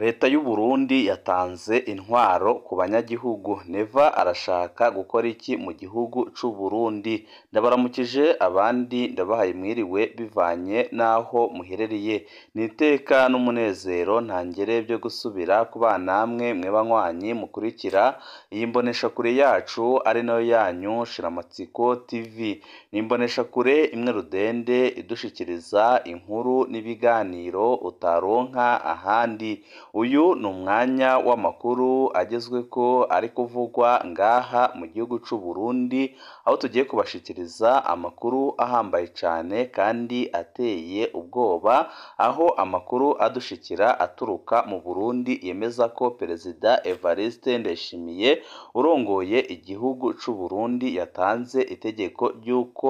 Leta y'u Burundi yatanze intwaro ku banyagihugu. Neva arashaka gukora iki mu gihugu c'u Burundi? Ndabaramukije abandi ndabahaye mwiriwe bivanye n'aho muherereye. Ni iteka n'umunezero ntangere byo gusubira kubana namwe mwe banywanyi mukurikira iyi mboneshakure yacu ari nayo yanyu Shiramatsiko TV. Ni imboneshakure imwe rudende idushikiriza inkuru n'ibiganiro utaronka ahandi. Uyu ni umwanya w'amakuru agezweko ari kuvugwa ngaha mu gihugu c'u Burundi, aho tugiye kubashikiriza amakuru ahambaye cane kandi ateye ubwoba, aho amakuru adushikira aturuka mu Burundi yemeza ko Perezida Evariste Ndayishimiye urongoye igihugu c'u Burundi yatanze itegeko ry'uko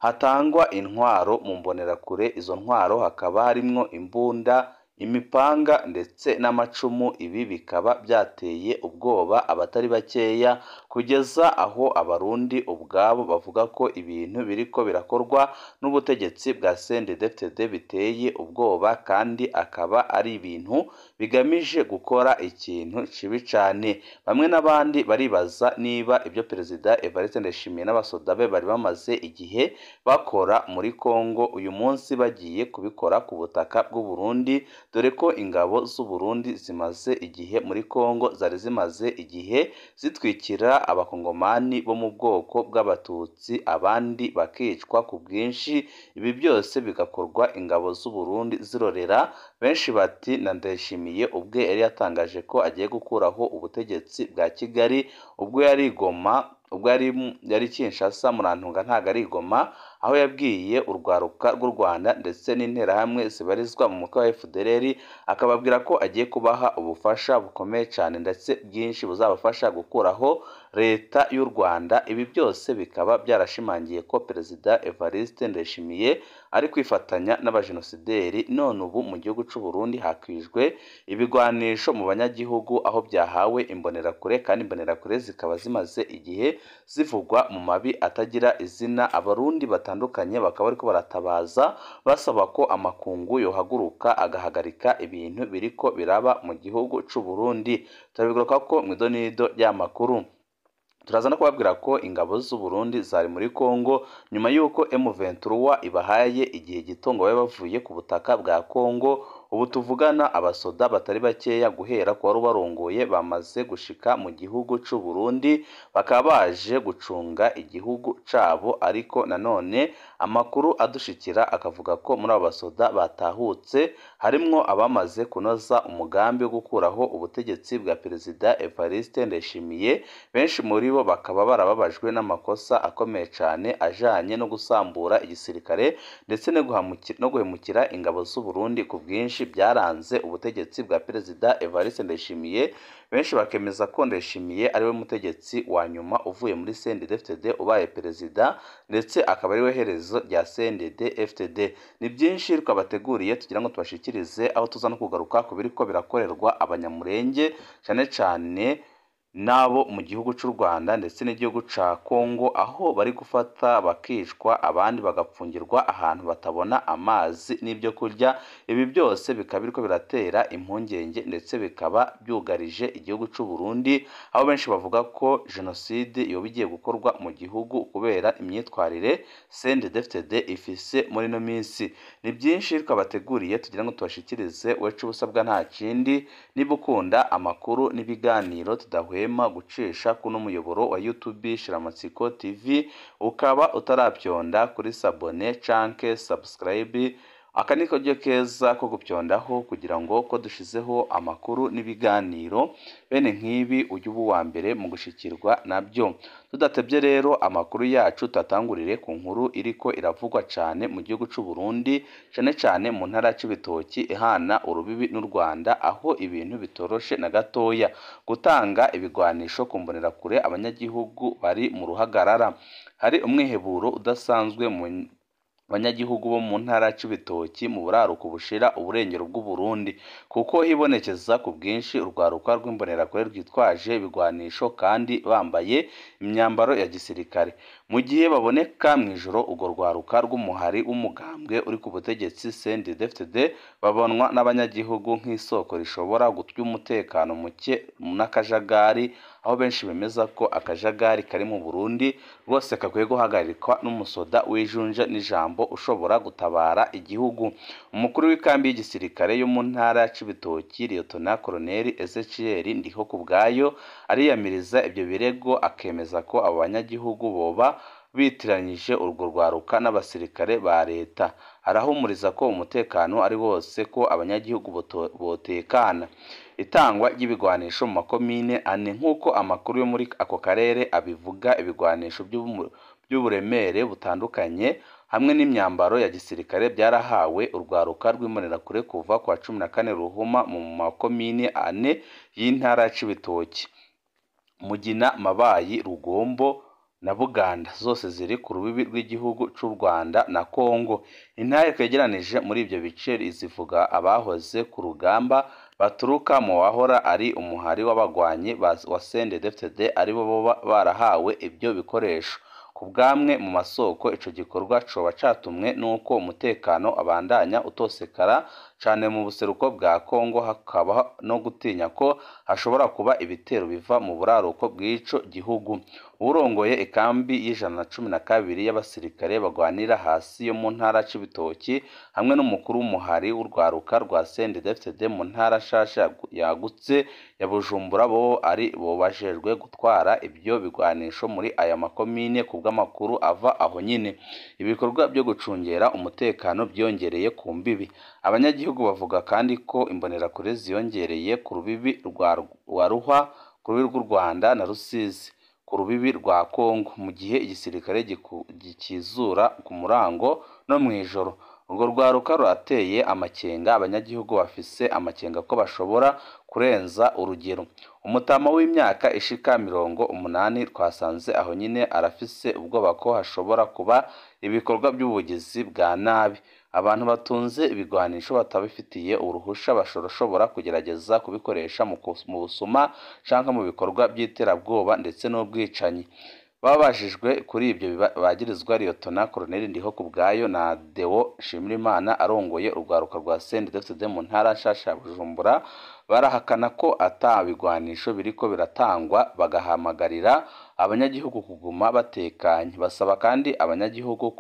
hatangwa intwaro mu mbonerakure. Izo ntwaro hakaba harimwo imbunda, imipanga ndetse n'amacumu. Ibi bikaba byateye ubwoba abatari bakeya kugeza aho abarundi ubwabo bavuga ko ibintu biriko birakorwa n'ubutegetsi bwa CNDD-FDD biteye ubwoba kandi akaba ari ibintu bigamije gukora ikintu kibi cane. Bamwe n'abandi baribaza niba ibyo Perezida Evariste Ndayishimiye n'abasoda be bari bamaze igihe bakora muri Kongo uyu munsi bagiye kubikora ku butaka bw'u Burundi, dore ko ingabo z'u Burundi zimaze igihe muri Kongo zari zimaze igihe zitwikira abakongomani bo mu bwoko bw'abatutsi, abandi bakicwa ku bwinshi. Ibi byose bigakorwa ingabo z'u Burundi zirorera. Benshi bati na Ndayishimiye ubwe yari yatangaje ko agiye gukuraho ubutegetsi bwa Kigali ubwo yari i Goma, ubwo yari Kinshasa, Murantunga ntago ari i Goma, aho yabwiye urwaruka rw'u Rwanda ndetse n'interahamwe zibarizwa mu mutwe wa FDLR, akababwira ko agiye kubaha ubufasha bukomeye cyane ndetse bwinshi buzabafasha gukuraho leta y'u Rwanda. Ibi byose bikaba byarashimangiye ko Perezida Evariste Ndayishimiye ari kwifatanya n'abajenosideri. None ubu mu gihugu c'u Burundi hakwijwe ibigwanisho mu banyagihugu, aho byahawe imbonerakure, kandi imbonerakure zikaba zimaze igihe zivugwa mu mabi atagira izina. Abarundi batandukanye bakaba bariko baratabaza basaba ko amakungu yohaguruka agahagarika ibintu biriko biraba mu gihugu c'u Burundi. Turabigaruka ko mw'idonido ry'amakuru. Turaza no kubabwira ko ingabo z'u Burundi zari muri Kongo nyuma y'uko M23 ibahaye igihe gito ngo babe bavuye ku butaka bwa Kongo. Ubu tuvugana abasoda batari bakeya guhera ku wari ubarongoye bamaze gushika mu gihugu c'u Burundi, bakaba baje gucunga igihugu cabo. Ariko nanone amakuru adushikira akavuga ko muri abo basoda batahutse harimwo abamaze kunoza umugambi wo gukuraho ubutegetsi bwa Perezida Evariste Ndayishimiye. Benshi muri bo bakaba barababajwe n'amakosa akomeye cane ajanye no gusambura igisirikare ndetse no guhemukira ingabo z'u Burundi ku bwinshi byaranze ubutegetsi bwa Perezida Evariste Ndayishimiye. Benshi bakemeza ko Ndayishimiye ariwe mutegetsi wa nyuma uvuye muri CNDD-FDD ubaye perezida, ndetse akaba ariwe herezo rya CNDD-FDD. Ni byinshi twabateguriye tugira ngo tubashikirize, aho tuza no kugaruka ku biriko birakorerwa abanyamurenge cane cane n'abo mu gihugu c'u Rwanda ndetse n'igihugu ca Kongo, aho bari gufata bakicwa abandi bagapfungirwa ahantu batabona amazi n'ibyo kurya. Ibi byose bikaba biriko biratera impungenge ndetse bikaba byugarije igihugu c'u Burundi, aho benshi bavuga ko jenoside yoba igiye gukorwa mu gihugu kubera imyitwarire CNDD-FDD ifise muri ino minsi. Ni byinshi twabateguriye tugira ngo tubashikirize. Wecu ubusabwa nta kindi, niba ukunda amakuru n'ibiganiro tudahwema gucisha kuno muyoboro wa YouTube Shiramatsiko TV, ukaba utarabyonda kuri sabone canke subscribe, aka ni karyo keza ko gupyondaho kugira ngo ko dushizeho amakuru n'ibiganiro bene nk'ibi ujye uba uwa mbere mu gushikirwa nabyo. Tudatebye rero amakuru yacu tatangurire ku nkuru iriko iravugwa cane mu gihugu c'u Burundi, cane cane mu ntara ya Cibitoki ihana urubibi n'u Rwanda, aho ibintu bitoroshe na gatoya. Gutanga ibigwanisho ku mbonerakure abanyagihugu bari mu ruhagarara. Hari umwiheburo udasanzwe mu banyagihugu bo mu ntara ya Cibitoki mu buraruko bushira uburengero bw'u Burundi, kuko hibonekeza ku bwinshi urwaruka rw'imbonerakure rwitwaje ibigwanisho kandi bambaye imyambaro ya gisirikare. Mu gihe baboneka mw'ijoro, urwo rwaruka rw'umuhari w'umugambwe uri ku butegetsi CNDD-FDD babonwa n'abanyagihugu nk'isoko rishobora gutya umutekano muke n'akajagari, aho benshi bemeza ko akajagari kari mu Burundi rwose kakwiye guhagarikwa n'umusoda w'ijunja n'ijambo ushobora gutabara igihugu. Umukuru w'ikambi y'igisirikare yo mu ntara ya Cibitoki, Liyetona Koloneli Ezechiel Ndihokubwayo, ariyamiriza ibyo birego, akemeza ko abo banyagihugu boba bitiranyije urwo rwaruka n'abasirikare ba leta. Arahumuriza ko umutekano ari wose, ko abanyagihugu botekana. Itangwa ry'ibigwanisho mu makomine ane, nk'uko amakuru yo muri ako karere abivuga, ibigwanisho by'uburemere butandukanye hamwe n'imyambaro ya gisirikare byarahawe urwaruka rw'Imbonerakure kuva ku wa 14 Ruhuma mu makomine ane y'intara ya Cibitoki: Mugina, Mabayi, Rugombo na Buganda, zose ziri ku rubibi rw'igihugu c'u Rwanda na Kongo. Intare twegeranije muri ibyo bice zivuga abahoze ku rugamba baturuka mu wahora ari umuhari w'abagwanyi wa CNDD-FDD, aribo boba barahawe ibyo bikoresho. Ku bw'amwe mu masoko, ico gikorwa coba catumwe n'uko umutekano abandanya utosekara cane mu buseruko bwa Kongo, hakaba no gutinya ko hashobora kuba ibitero biva mu buraruko bw'ico gihugu. Uwurongoye ikambi y'112 y'abasirikare bagwanira hasi yo mu ntara Cibitoki hamwe n'umukuru w'umuhari w'urwaruka rwa CNDD-FDD mu ntara nshasha yagutse ya Bujumbura, bo ari bo bajejwe gutwara ibyo bigwanisho muri aya makomine, ku bw'amakuru ava aho nyine. Ibikorwa byo gucungera umutekano byiyongereye ku mbibi. Abanyagihugu bavuga kandi ko imbonerakure ziyongereye ku rubibi rwa Ruhwa, ku rubibi rw'u Rwanda na Rusizi, ku rubibi rwa Kongo, mu gihe igisirikare gikizura ku murango no mw'ijoro. Urwo rwaruka rurateye amakenga abanyagihugu bafise amakenga ko bashobora kurenza urugero. Umutama w'imyaka ishika 80 twasanze aho nyine arafise ubwoba ko hashobora kuba ibikorwa by'ubugizi bwa nabi. Abantu batunze ibigwanisho batabifitiye uruhusha bashobora kugerageza kubikoresha mu busuma canke mu bikorwa by'iterabwoba ndetse n'ubwicanyi. Babajijwe kuri ibyo bagirizwa, Liyetona Koloneli Ndihokubwayo na Deo Nshimirimana arongoye urwaruka rwa CNDD-FDD mu ntara nshasha ya Bujumbura, barahakana ko ata bigwanisho biriko biratangwa, bagahamagarira abanyagihugu kuguma batekanye. Basaba kandi abanyagihugu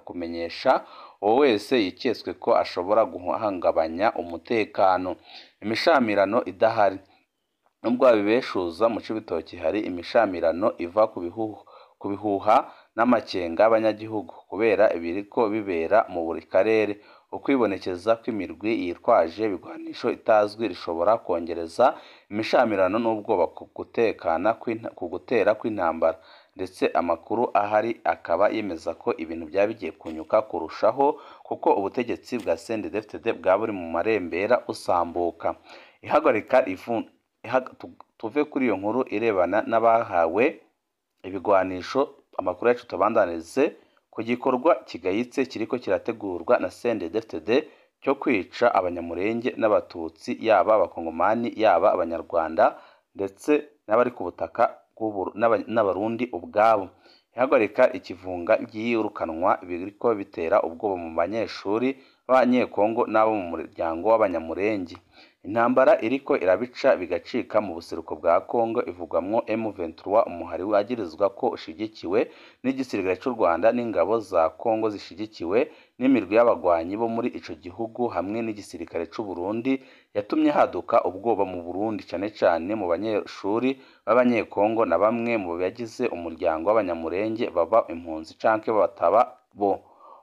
kumenyesha uwo wese yiketswe ko ashobora guhungabanya umutekano. Imishamirano idahari. Nubwo babibeshuza, mu Cibitoki hari imishamirano iva ku bihuha n'amakenga y'abanyagihugu kubera ibiriko bibera mu buri karere. Ukwibonekeza kw'imirwi yitwaje ibigwanisho itazwi rishobora kongereza imishamirano n'ubwoba ku gutera kw'intambara, ndetse amakuru ahari akaba yemeza ko ibintu byaba bigiye kunyuka kurushaho, kuko ubutegetsi bwa CNDD-FDD bwaba buri mu marembera busambuka. Ihagarika tuve kuri iyo nkuru irebana n'abahawe ibigwanisho, amakuru yacu tubandanirize ku gikorwa kigayitse kiriko kirategurwa na CNDD-FDD cyo kwica Abanyamurenge n'Abatutsi, yaba Abakongomani, yaba Abanyarwanda, ndetse n'abari ku butaka n'Abarundi ubwabo. Ihagarika ikivunga ry'iyirukanwa biriko bitera ubwoba mu banyeshuri b'Abanyekongo n'abo mu muryango w'Abanyamurenge. Intambara iriko irabica bigacika mu buseruko bwa Kongo ivugwamwo M23, umuhari wagirizwa ko ushigikiwe n'igisirikare c'u Rwanda n'ingabo za Kongo zishigikiwe n'imirwi y'abagwanyi bo muri ico gihugu hamwe n'igisirikare c'u Burundi, yatumye haduka ubwoba mu Burundi, cane cane mu banyeshuri b'Abanyekongo na bamwe mu bagize umuryango w'Abanyamurenge baba impunzi canke bataba bo.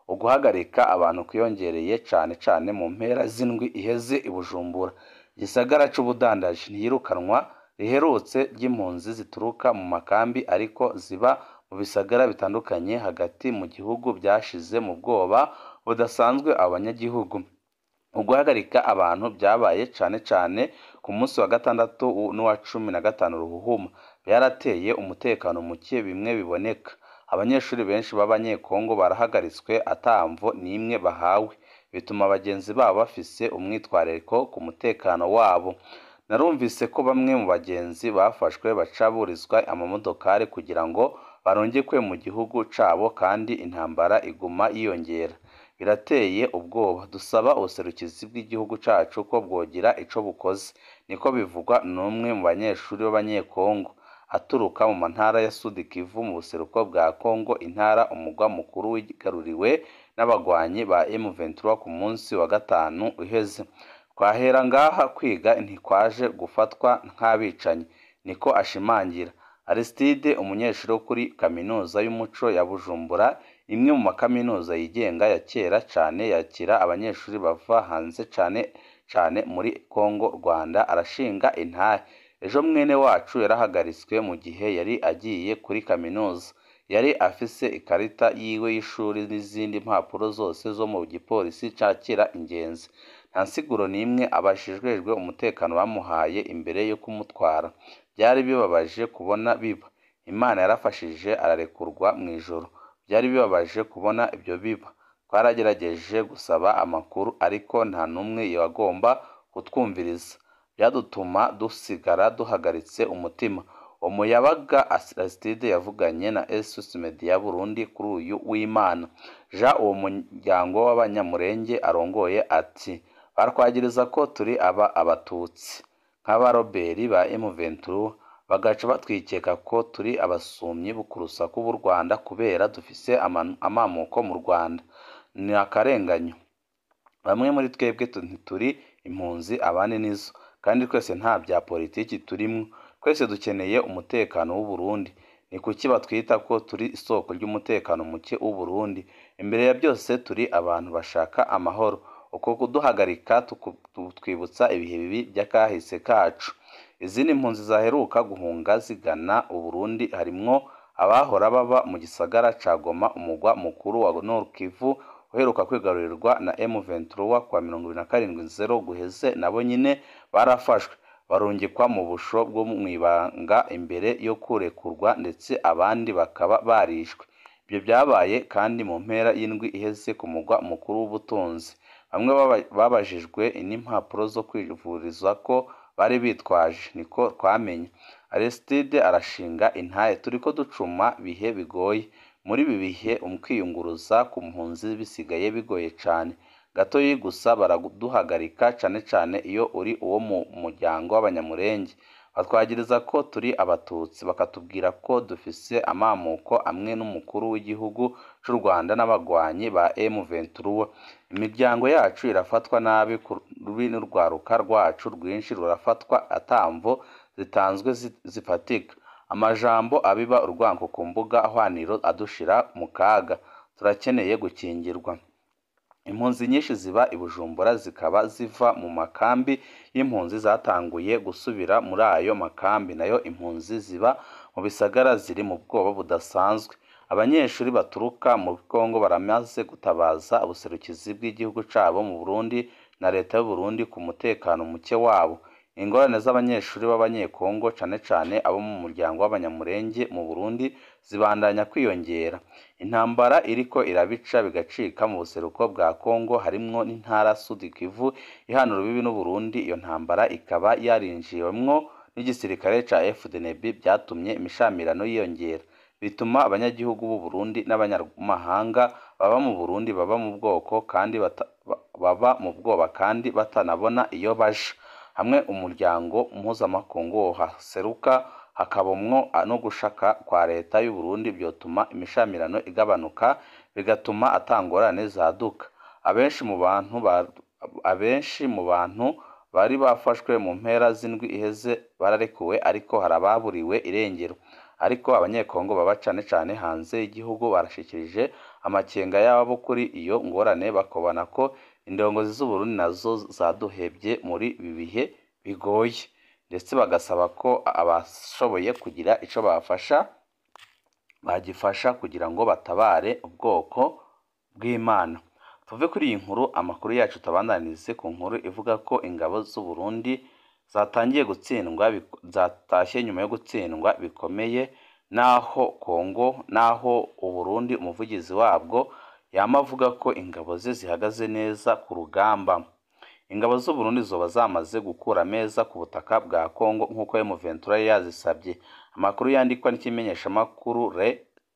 Uguhagarika abantu kwiyongereye cane cane mu mpera z'indwi iheze i Bujumbura, igisagara c'ubudandaji. Ntiyirukanwa riherutse ry'impunzi zituruka mu makambi ariko ziba mu bisagara bitandukanye hagati mu gihugu byashize mu bwoba budasanzwe abanyagihugu. Uguhagarika abantu byabaye cane cane ku munsi wa gatandatu n'uwa 15 Ruhuhuma, byarateye umutekano muke bimwe biboneka. Abanyeshuri benshi b'Abanyekongo barahagaritswe atamvo n'imwe bahawe, bituma bagenzi babo bafise umwitwarariko ku mutekano wabo. Narumvise ko bamwe mu bagenzi bafashwe baca burizwa amamodokari kugira ngo barungikwe mu gihugu cabo kandi intambara iguma yiyongera. Birateye ubwoba, dusaba ubuserukizi bw'igihugu cacu ko bwogira ico bukoze, niko bivugwa n'umwe mu banyeshuri b'Abanyekongo aturuka mu ntara ya Sud Kivu mu buseruko bwa Kongo, intara umugwa mukuru wigaruriwe n'abagwanyi ba M23 ku munsi wa gatanu uheze. Twahera ngaha kwiga ntikwaje gufatwa nk'abicanyi, niko ashimangira. Aristide, umunyeshuri wo kuri kaminuza y'umuco ya Bujumbura, imwe mu makaminuza yigenga ya kera cane yakira abanyeshuri bava hanze cane cane muri Kongo, Rwanda, arashinga intahe. Ejo mwene wacu yarahagaritswe mu gihe yari agiye kuri kaminuza. Yari afise ikarita yiwe y'ishuri n'izindi mpapuro zose zo mu gipolisi cakira ingenzi. Nta nsiguro n'imwe abajejwe umutekano bamuhaye imbere yo kumutwara. Byari bibabaje kubona biba. Imana yarafashije ararekurwa mw'ijoro. Byari bibabaje kubona ibyo biba. Twaragerageje gusaba amakuru ariko nta n'umwe yagomba kutwumviriza. Byadutuma dusigara duhagaritse umutima. Umuyabaga Aristide yavuganye na SOS Media Burundi kuri uyu w'Imana. Jean, uwo muryango w'Abanyamurenge arongoye, ati batwagiriza ko turi aba Abatutsi nk'abaroberi ba M23, bagaca batwikeka ko turi abasumyi ku rusaku b'u Rwanda kubera dufise amamuko mu Rwanda. Ni akarenganyo. Bamwe muri twebwe ntituri impunzi, abandi nizo, kandi twese nta bya politiki turimwo. Twese dukeneye umutekano w'u Burundi. Ni kuki batwita ko turi isoko ry'umutekano muke w'u Burundi? Imbere ya byose turi abantu bashaka amahoro. Uko kuduhagarika twibutsa ibihe bibi by'akahise kacu. Izindi mpunzi zaheruka guhunga zigana u Burundi harimwo abahora baba mu gisagara ca Goma, umugwa mukuru wa Nord Kivu uheruka kwigarurirwa na M23 kuwa 27 guheze, nabo nyine barafashwe barungikwa mu busho bwo mw'ibanga imbere yo kurekurwa, ndetse abandi bakaba barishwe. Ibyo byabaye kandi mu mpera y'indwi iheze ku mugwa mukuru w'ubutunzi. Bamwe babajijwe n'impapuro zo kwivuriza ko bari bitwaje, niko twamenye. Aristide arashinga intahe, turiko ducuma bihe bigoye. Muri ibi bihe ukwiyunguruza ku mpunzi bisigaye bigoye cane. Gatoyi gusa baraduhagarika cane cane iyo uri uwo mu muryango w'Abanyamurenge. Batwagiriza ko turi Abatutsi, bakatubwira ko dufise amamuko amwe n'umukuru w'igihugu c'u Rwanda n'abagwanyi ba M23. Imiryango yacu irafatwa nabi, rubi n'urwaruka rwacu rwinshi rurafatwa atamvo zitanzwe zifatika. Amajambo abiba urwanko ku mbuga hwaniro adushira mu kaga. Turakeneye gukingirwa. Impunzi nyinshi ziba i Bujumbura zikaba ziva mu makambi y'impunzi zatanguye gusubira muri ayo makambi, nayo impunzi ziba mu bisagara ziri mu bwoba budasanzwe. Abanyeshuri baturuka mu Kongo baramaze gutabaza ubuserukizi bw'igihugu cabo mu Burundi na leta y'u Burundi ku mutekano muke wabo. Ingorane z'abanyeshuri b'Abanyekongo cane cane abo mu muryango w'Abanyamurenge mu Burundi zibandanya kwiyongera. Intambara iriko irabica bigacika mu buseruko bwa Kongo harimwo n'intara Sud Kivu ihana urubibi n'u Burundi. Iyo ntambara ikaba yarinjiwemwo n'igisirikare ca FDNB, byatumye imishamirano yiyongera, bituma abanyagihugu b'u Burundi n'abanyamahanga baba mu Burundi baba mu bwoko kandi baba mu bwoba kandi batanabona iyo baja. Hamwe umuryango mpuzamakungu wohaseruka hakabomwo no gushaka kwa leta y'u Burundi, byotuma imishamirano igabanuka, bigatuma atangorane zaduka. Abenshi mu bantu bari bafashwe mu mpera z'indwi iheze bararekuwe, ariko hari ababuriwe irengero. Ariko Abanyekongo baba cane cane hanze y'igihugu barashikirije amakenga yabo kuri iyo ngorane, bakobana ko indongozi z'u Burundi nazo zaduhebye muri ibi bihe bigoye, ndetse bagasaba ko abashoboye kugira ico bafasha bagifasha kugira ngo batabare ubwoko bw'Imana. Tuve kuri iyi nkuru, amakuru yacu tabandanirize ku nkuru ivuga ko ingabo z'u Burundi zatangiye gutsindwa, zatashye nyuma yo gutsindwa bikomeye, naho Kongo naho u Burundi umuvugizi wabwo yama avuga ko ingabo ze zihagaze neza ku rugamba. Ingabo z'u Burundi zoba zamaze gukura ameza ku butaka bwa Kongo nk'uko M23 yari yazisabye. Amakuru yandikwa n'ikimenyeshamakuru Le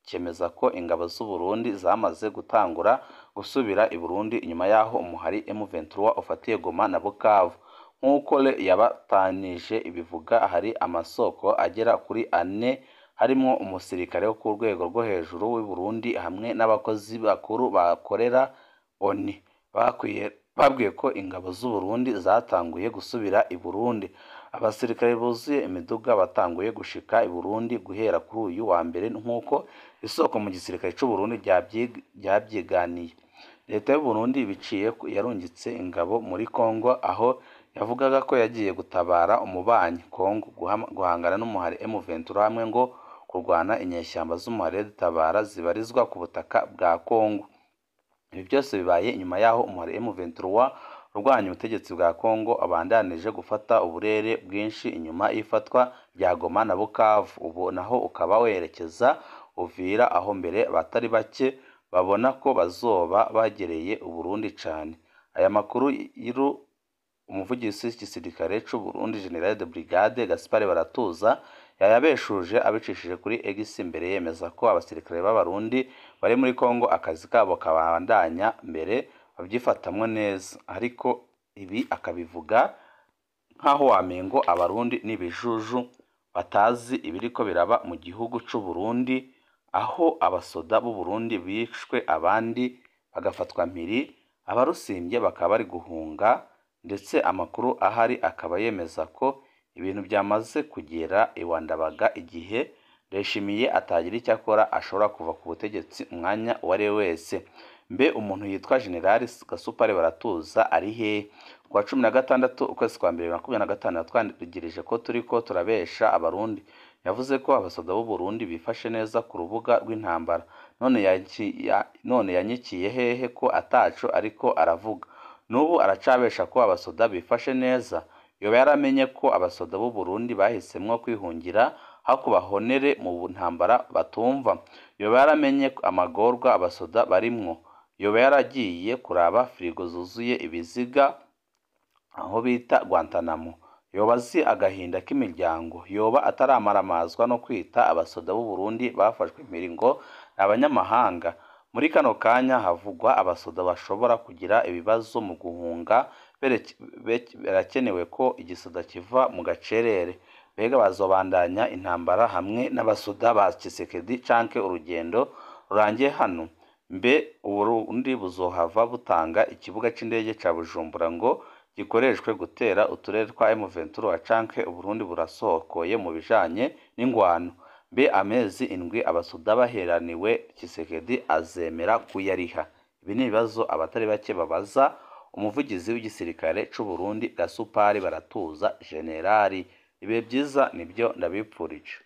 cemeza ko ingabo z'u Burundi zamaze gutangura gusubira i Burundi inyuma yaho umuhari M23 ufatiye Goma na Bukavu. Nk'uko Le yabatanije ibivuga, hari amasoko agera kuri ane harimwo umusirikare wo ku rwego rwo hejuru w'i Burundi hamwe n'abakozi bakuru bakorera ONU babwiye ko ingabo z'u Burundi zatanguye gusubira i Burundi. Abasirikare buzuye imiduga batanguye gushika i Burundi guhera kuri uyu wa mbere, nk'uko isoko mu gisirikare c'u Burundi ryabyiganiye. Leta y'u Burundi biciye yarungitse ingabo muri Kongo, aho yavugaga ko yagiye gutabara umubanyi Kongo guhangana n'umuhari M23 hamwe ngo kurwana inyeshyamba z'umuhari Tabara zibarizwa ku butaka bwa Kongo. Ibi byose bibaye inyuma yaho umuhari M23 urwanya ubutegetsi bwa Kongo abandanije gufata uburere bwinshi inyuma y'ifatwa rya Goma na Bukavu, ubu naho ukaba werekeza Uvira, aho mbere abatari bake babona ko bazoba bagereye Uburundi cane. Aya makuru yiru umuvugizi w'igisirikare c'u Burundi General de Brigade Gaspard Baratuza yayabeshuje abicishije kuri X, mbere yemeza ko abasirikare b'Abarundi bari muri Kongo akazi kabo kabandanya mbere babyifatamwo neza, ariko ibi akabivuga nk'aho wamengo Abarundi n'ibijuju batazi ibiriko biraba mu gihugu c'u Burundi, aho abasoda b'u Burundi bishwe abandi bagafatwa mpiri, abarusimbye bakaba bari guhunga, ndetse amakuru ahari akaba yemeza ko ibintu byamaze kugera iwa Ndabaga igihe Ndayishimiye atagira icyo akora ashobora kuva ku butegetsi umwanya uwo ari we wese. Mbe umuntu yitwa General Gasupari Baratuza ari hehe? Ku wa 16 ukwezi kwa mbere 2025 yatwangirije ko turiko turabesha Abarundi. Yavuze ko abasoda b'u Burundi bifashe neza ku rubuga rw'intambara. None yanyikiye hehe ko ataco ariko aravuga? N'ubu aracabesha ko abasoda bifashe neza. Yoba yaramenye ko abasoda b'u Burundi bahisemwo kwihungira aho kubahonere mu ntambara batumva. Yoba yaramenye amagorwa abasoda barimwo. Yoba yaragiye kuraba firigo zuzuye ibiziga aho bita Guantanamo. Yoba azi agahinda k'imiryango. Yoba ataramaramazwa no kwita abasoda b'u Burundi bafashwe mpiri ngo ni abanyamahanga. Muri kano kanya havugwa abasoda bashobora kugira ibibazo mu guhunga, birakenewe ko igisoda kiva mu gacerere. Mbega bazobandanya intambara hamwe n'abasoda ba Tshisekedi canke urugendo rurangiye hano? Mbe Uburundi buzohava butanga ikibuga c'indege ca Bujumbura ngo gikoreshwe gutera uturere twa M23 canke Uburundi burasohokoye mu bijanye n'ingwano? Mbe amezi 7 abasoda baheraniwe Tshisekedi azemera kuyariha? Ibi ni ibibazo abatari bake babaza umuvugizi w'igisirikare c'u Burundi Gasupari Baratuza Generali. Ibihe byiza nibyo ndabipfurije.